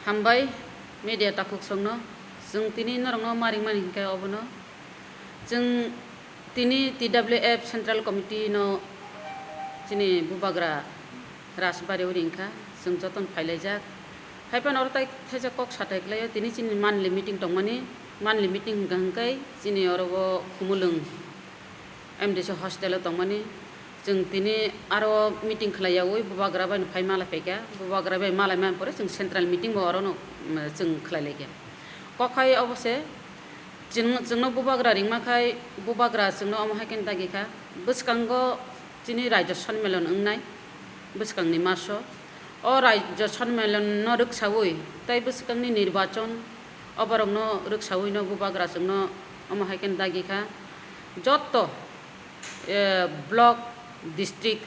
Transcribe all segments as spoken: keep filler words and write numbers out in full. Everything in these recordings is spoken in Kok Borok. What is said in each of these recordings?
Hambai media takhuk songno, chwng tini norokno ma ringmani hinkhe obono. Chwng tini T W F Central Committee no chini bubagra Rajbari o ringkha, chwng jotono phailaijak. Haiphano oro tai thaisa kok sathai khlaio, tini chini monthly meeting tongmani, monthly meeting hwnkha hwnkhe chini oro o Khumulwng M D C hostel o tongmani. Chwng tini aro meeting khlaiyaui bubagra bai phai malai phaikha, bubagra bai malai mani pore chwng central meeting bo orono, mm, chwng khlai laikha. Kok hai obo se, chwng, chwngno bubagra ringma khai bubagra chwngno omo hai khe dagi kha. Bwskango chini Rajya Sonmelan wngnai bwskangni maso. O Rajya Sonmelan no rwksaui tei bwskangni nirbachon o borokno rwksaui no bubagra chwngno omo hai khe dagi kha. Jotto, eh, block, district,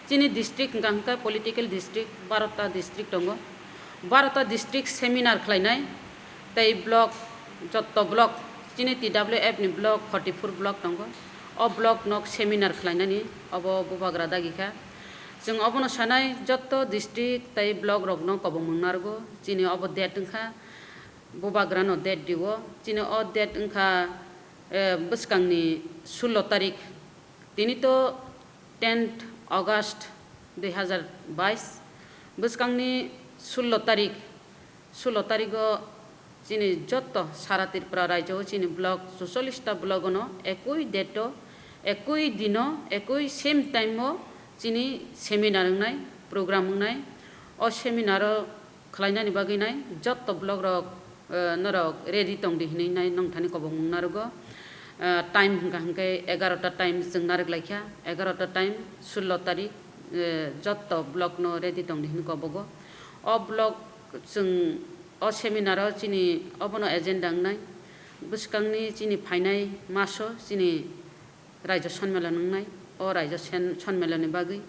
chini district hwnkha hwnkhe political district barota district tongo. Barota district seminar khlainai tei block, jotto block, chini T W F ni block forty four block tongo. O block nok seminar khlainani obo bubagra dagi kha. Chwng obono sanai jotto district tei block rokno kobongmung narwgo. Chini obo date wngkha, bubagrano date dio. Chini o date wngkha, eh, bwskangni sullo tarik. Tini to tenth August dui hazar bais. Bwskangni sullo tarik, sullo tarigo chini jotto sara Tripura rajyo o chini block, chuchollish ta block ono ekui date o, ekui dino, ekui same time o chini seminar wngnai, program wngnai. O seminar o khlainani bagwi nai jotto block rok, eh, norok ready tong di hinwi nai nongthani kobongmung narwgo. Eh, time hwnkha hwnkhe egarota time chwng narwk laikha, egarota time sullo tarik, eh, jotto block no ready tong di hinwi kobogo. O block chwng o seminar o chini obono agenda wngnai, bwskangni chini phainai maso chini Raijo Sonmelan wngnai. O Raijo Sen-, Sonmelanni bagwi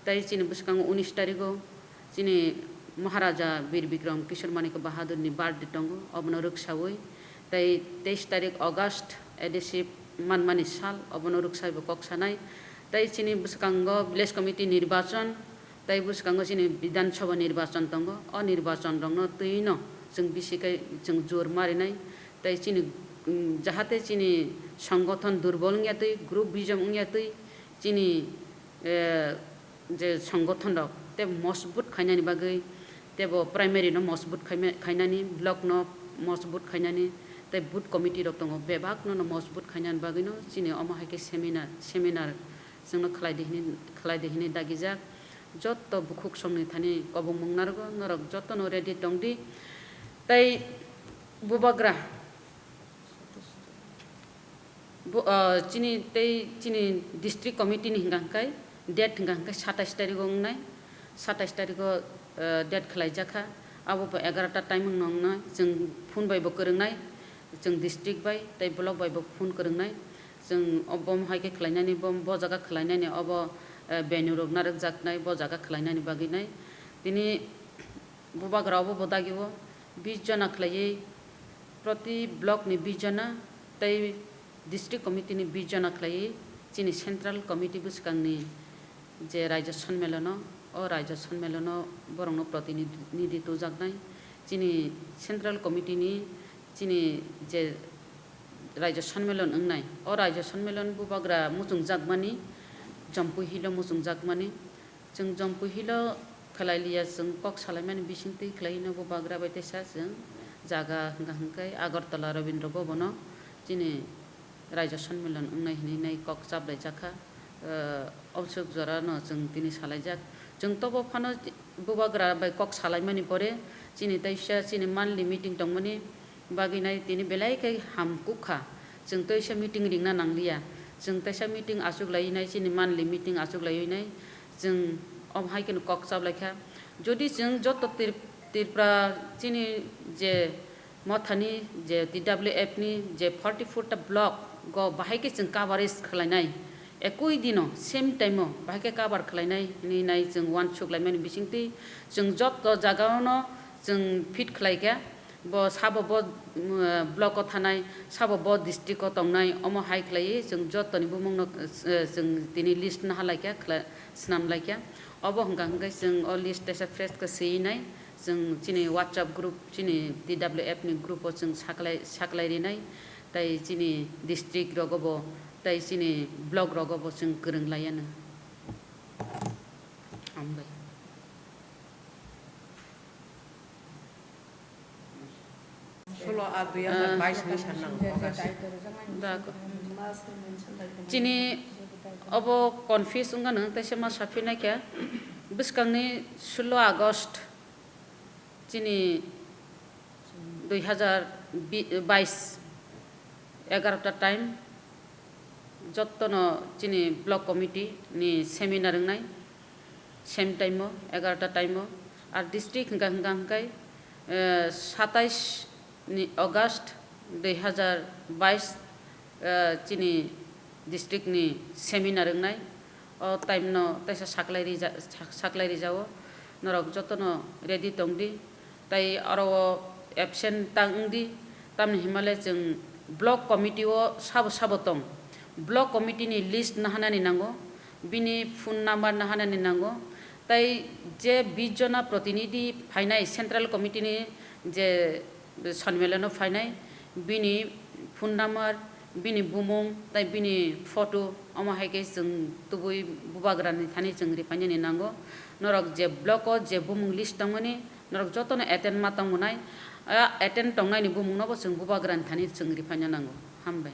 tei chini bwskango unis tarigo chini Maharaja Bir Bikram Kishore Manikya Bahadurni birthday tongo, obono rwksaui tei teis tarik August A D C manmani sal, obono rwksaibo kok sanai. Tei chini bwskango village committee nirbachon, tei bwskango chini Bidhan Sabha nirbachon tongo. O nirbachon rokno twino chwng bisi khe chwng jor marinai. Tei chini, mm, jahate chini songgothon durbol wngya twi, group bijom wngya twi, chini, eh, je songgothon rok tei mojbut khainani bagwi, teibo primary no mojbut khaima-, khainani, block no mojbut khainani, tei booth committee rok tongo, bebak no no mojbut khainani bagwi no chini omo hai khe seminar, seminar chwngno khlai di hini, khlai di hini dagijak. Jotto bukhuk songni thani kobongmung narwgo, norok jotto no ready tong di. Tei bubagra, bu-, ah, chini tei chini district committee ni hwnka hwnkhe date hwnka hwnkhe satais tarigo wngnai, satais tarigo, ah, date khlaijakha. Abo bo egarota time wngno wngnai, chwng phone bai bo kwrwngnai, chwng district bai tei block bai bo phone kwrwngnai. Chwng o bom hai khe khlainani, bom bo jaga khlainani, obo, eh, venue rok narwkjaknai, bo jaga khlainani bagwi nai. Tini bubagra obo bo dagio bis jona khlaiwi, proti block ni bis jona tei district committee ni bis jona khlaiwi chini central committee bwskangni je Raijo Sonmelono, o Raijo Sonmelono borokno protinidhi tujaknai. Chini central committee ni chini je Raijo Sonmelon wngnai, o Raijo Sonmelon bubagra muchungjakmani, Jampui Hill o muchungjakmani. Chwng Jampui Hill o khlai liya, chwng kok salaimani bisingtwi khlai hino bubagra bai teisa chwng jaga hwnka hwnkhe Agartala Rabindra Bhavan o chini Raijo Sonmelan wngnai hinwi nai kok chaplaijakha. Eh, obswk jorano chwng tini salaijak. Chwng tobo phano bubagra bai kok salaimani pore chini teisa chini monthly meeting tongmani bagwi nai tini belai khe ham kukha. Chwng teisa meeting ringna nangliya. Chwng teisa meeting achuk laiwi nai, chini monthly meeting achuk laiwi nai. Chwng omo hai kheno kok chaplaikha. Jodi chwng joto Trip-, Tripura chini je mothani je T W F ni je forty four ta block go bahai khe chwng coverage khlainai. Ekui dino same time o bahai khe cover khlainai hinwi nai chwng uansuk laimani bisingtwi chwng joto jaga ono chwng fit khlaikha. Bo sabo bo, mm, block o thanai, sabo bo district o tongnai, omo hai khlaiwi chwng jotoni bumungno, eh, chwng tini list naha laikha, khla-, swnam laikha. Obo hwnka hwnkhe chwng o list teisa fresh khe swiwi nai, Chwng chini WhatsApp group, chini T W F ni group o chwng saklai, saklai rinai, tai chini district rogo bo, tai chini block rogo bo chwng kwrwng laiya no. Hambai. Solo a dui hazar bais ni sanang, August. Dak-, chini obo confuse wngkha nwng, teisa ma saphi naikha, bwskangni solo August chini dui hazar bais egarota time, jottono chini block committee ni seminar wngnai, same time o, egarota time o. Ar district hwnkha, hwnkha hwnkhe, eh, satais ni August dui hazar bais, eh, chini district ni seminar wngnai. O time no teisa saklai rija-, sak-, saklai rijao. Norok jotono ready tongdi. Tai oro o absent ta wngdi. Tamni himale chwng block committee o sabo sabo tong. Block committee ni list nahanani nango. Bini phone number nahanani nango. Tai je bis jona protinidhi phainai central committee ni je sonmelano phainai, bini phone number, bini bumung, tai bini photo, omo hai khe chwng tubui bubagrani thani chwng ripainani nango. Norok je block o je bumung list tongmani, norok jotono attend ma tongmwnai, a attend tongnaini bumungno bo chwng bubagrani thani chwng ripaina nango. Hambai.